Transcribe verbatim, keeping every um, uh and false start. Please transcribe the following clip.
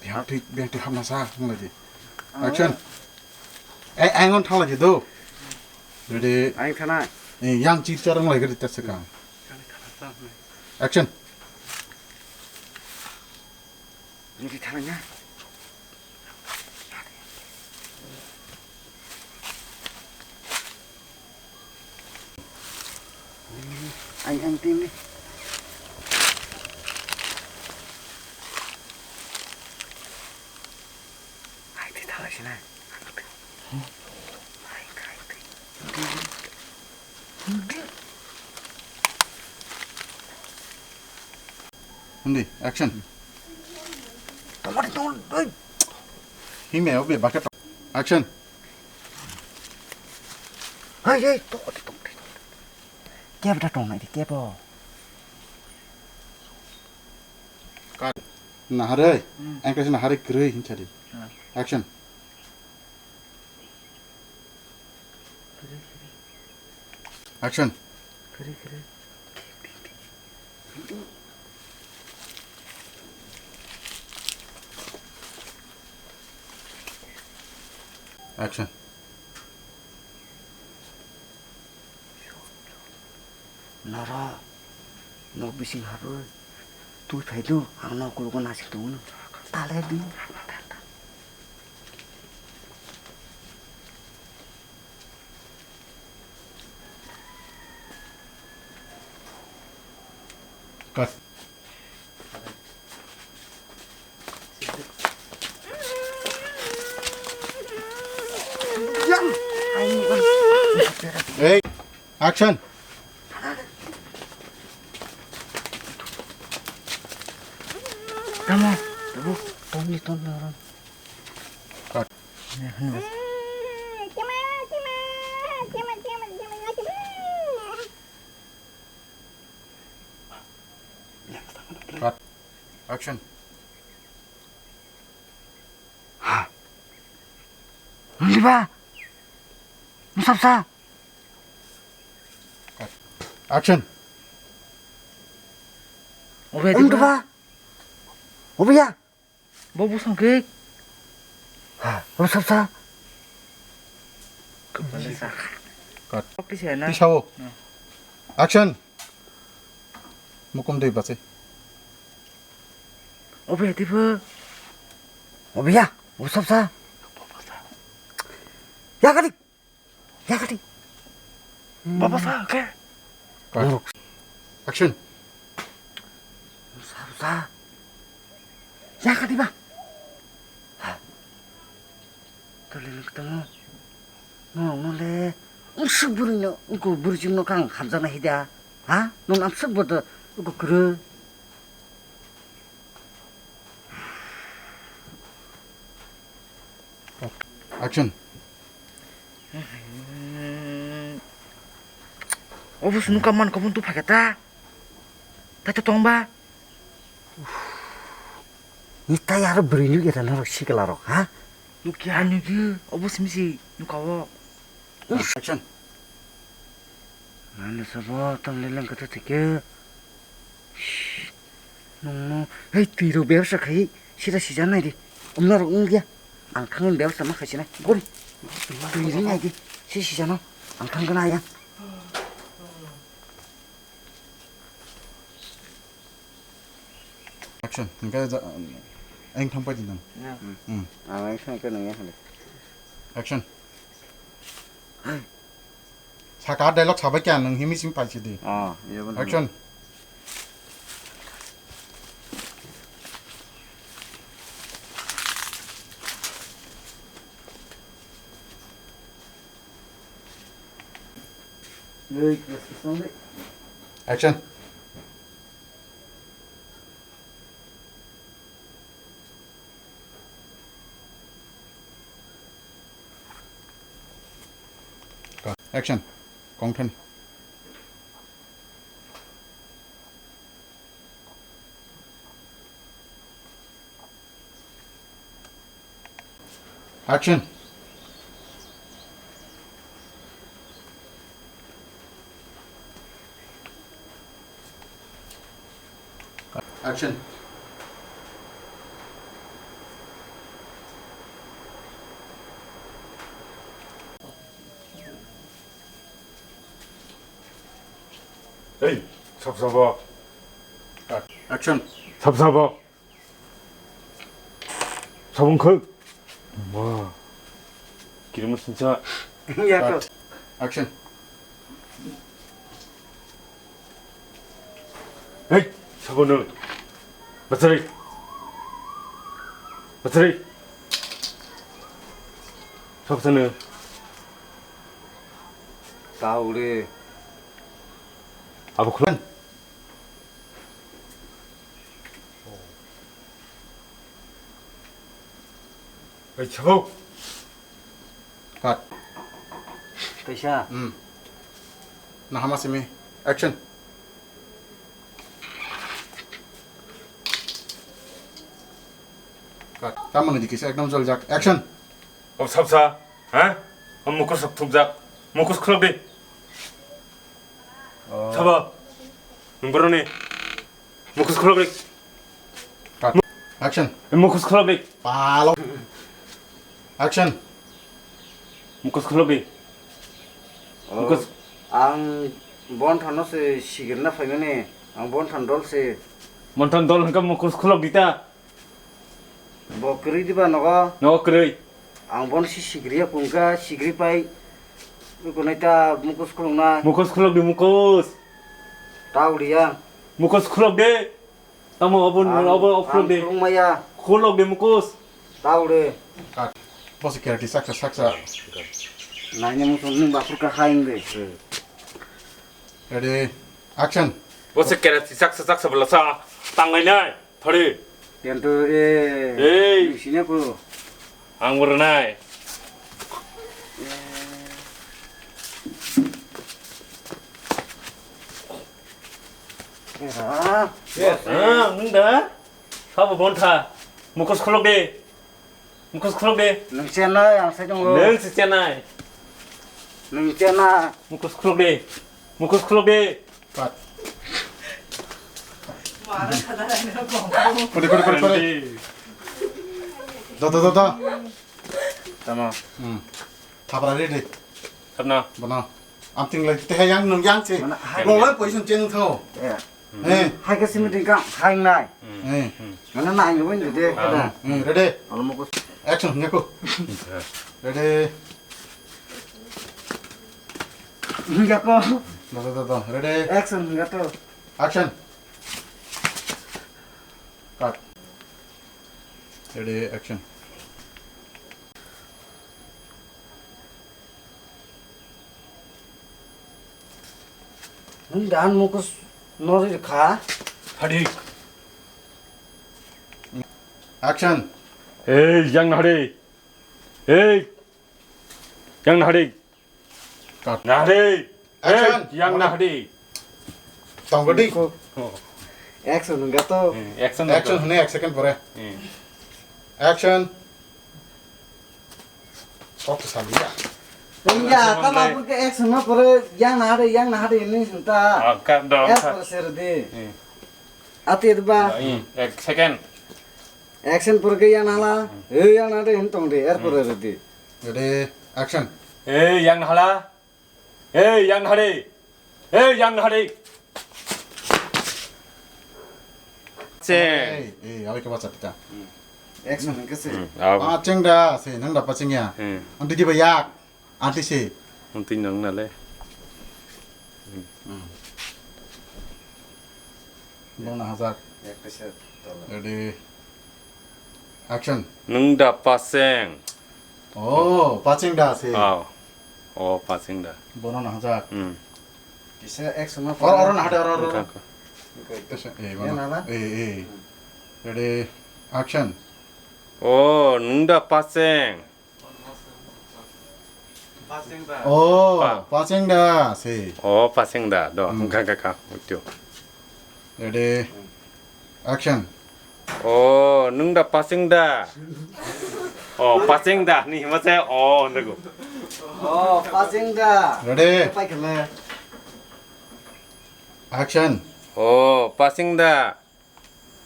Biyang twi, biyang twi hapna sa, wng lai di. Action. Ai, ai, ngon thala di do. Ready? Ai, khana. Eh, yang chi char wng lai gari ta se kang. Action. Ready, thala ya. Ang, ang, tim, tim. Ai, ti thala sina. Ai, ai, ti. Hindi, action. Tongmani, tongmani, oi. Hime, obe, bakhe tong. Action. Hai, hai, tong, tong, tong. Kebo da tong nai di, kebo. Cut. Naharoi. Hmm. Ang kaisa naharoi kwrwi hinsa di. Hmm. Action. Action. Action. Noro, nok bising habwi twi phai do, ang nok kulugo nasing tongmano. Tale di. Cut. Hey, action. Tamo, tabu, tonni, tonni, orang. Cut. Ya, hanu. Cut. Action. Ha. Nondiba. Musapsa. Cut. Action. Obe, Nondiba. Obe ya. Bo busong khe. Ha, bo sap sa. Kembali sa. Cut. Oke, saya na. Tisao. Hmm. Action. Mukum dei base. Obe, tipe. Obe ya, bo sap sa. Ya kali. Yakati. Baba sa, oke. Cut. Action. Sa, sa. Yakati ba. Tole nuk tamo. No, no le. Usuk buri no, uko buri jung no kang hamjana hida. Ha? No nam suk bodo, uko kuru. Action. Obo sunu kaman kamun tu phaketa. Tata tongba. Ni tai aro bwrwi nukya ta norok sikla rok, ha? Nukya nukya, obo simi si nukawo. Action. Mane sabo tam leleng kata tike. Nungno, hei, twi rok bebsa khai, sida sija nai di. Omna rok wngya. Ang thangni bebsa ma khai sinai. Gori. Twi ri nai di. Si sija no. Ang thang gana ya. Action. Hingke ja, eng thang pai di nang. Ya. Hmm. Ang eng thang ke nang ya hale. Action. Saka dialogue sabai kya nang himi sing pai si di. Ah, iya benar. Action. Action. Action. Kongthani. Action. Action. Hey, sab sabo. Action. Sab sabo. Sabung khuk. Ma. Kirima sincha. Ya to. Action. Hey, sabo no. Batsari. Batsari. Sabo sanu. Tauri. Abo khulan. Oi, chabo. Cut. Kaisa. Hmm. Nahama simi. Action. Cut. Tamoni dikisa ekdom joljak. Action. Ob sabsa, ha? Om mukus sok thukjak. Mukus khulok di. Oh. Sabo. Nung boroni. Mukus khulok di. Cut. Action. Eh, mukus khulok di. Palo. Action. Mukus khulok di. Oh, mukus. Ang Bonthan no se sigirna phaimani. Ang Bonthan dol se. Bonthan dol hwnkha mukus khulok di ta. Bo kwrwi diba nogo? Nogo kwrwi. Ang bono si sigriya kungka, sigri pai. Kunai ta mukus khulukna. Mukus khuluk di mukus. Tau diya. Mukus khuluk di. Tamo obo, ang, obo, obo khuluk di. Khuluk maya. Khuluk di mukus. Tau de. Cut. Bosi karate saksa, saksa. Naini musun ning bapur ka haing de. Ready, action. Bosi karate saksa, saksa bela sa. Tangai nai. Thari. Yang tu, eh. Hey. Sini aku. Ang berenai. Ya. Ah, nung da. Sabo Bontha. Mukus khulok de. Mukus khulok de. Nung chenai, ang sai dong. Nung si chenai. Nung chenai. Mukus khulok de. Mukus khulok de. Cut. Kore, kore, kore, kore. Do, do, do, do. Tamo. Hmm. Thapra ready. Thapna. Bono. Amting lai te yang nung yang che. Mana hai. Bo wai position change thao. Ya. Eh. Hai ka simi ding ka hai nai. Eh. Mana nai ngi win de kada. Eh, ready. Alo mo ko. Action, ngaku. Ready. Hinga ko. Do, do, do, do. Ready? Action hinga to. Action. Cut. Ready, action. Nung dan mukus nori kha. Hadik. Action. Hey, yang nahari. Hey. Yang nahari. Cut. Nahari. Action. Eh, yang nahari. Tonggo di. Ko. Oh. Action hwnga to. Hmm, action. Action hwnga hwnwi ek second pore. Hmm. Action. Kok to saliya. Iya, action tama hwnga. Pun ke action ma pore yang nahari, yang nahari ini senta. Ah, cut down, cut. Pore serdi. Hmm. Ati ba. Hmm, ek second. Action pore ke yang nala. Hmm. Eh, yang nahari hin tong di, er pore redi. Ready, action. Hey, yang nahala. Hey, yang nahari. Hey, yang nahari. Cheng. Hey, hey, awi ke bacha pita. Action ke se. Hmm, aw. Pacheng da se, nang da pacheng ya. Hmm. Anti di ba yak. Anti se. Anti nang na le. Hmm. Bono hajak. Ready. Action. Nwng da pacheng. Oh, pacheng da se. Oh. Oh, pacheng da. Bono nahajak. Hmm. Kisa action ma. Oro, oro nahade, oro, oro. Wngkha, wngkha. Kisa, eh, bono. Nala? Eh, eh. Ready. Action. Oh, nwng da pacheng. Oh, pa- pacheng da se. Oh, pacheng da. Do, hmm. Wngkha, wngkha, wngkha. Utyo. Ready. Action. Oh, nwng da pacheng da. Oh, pacheng da. Ni hima se. Oh, ndago. Oh, pacheng da. Ready. Pai khala. Action. Oh, pacheng da.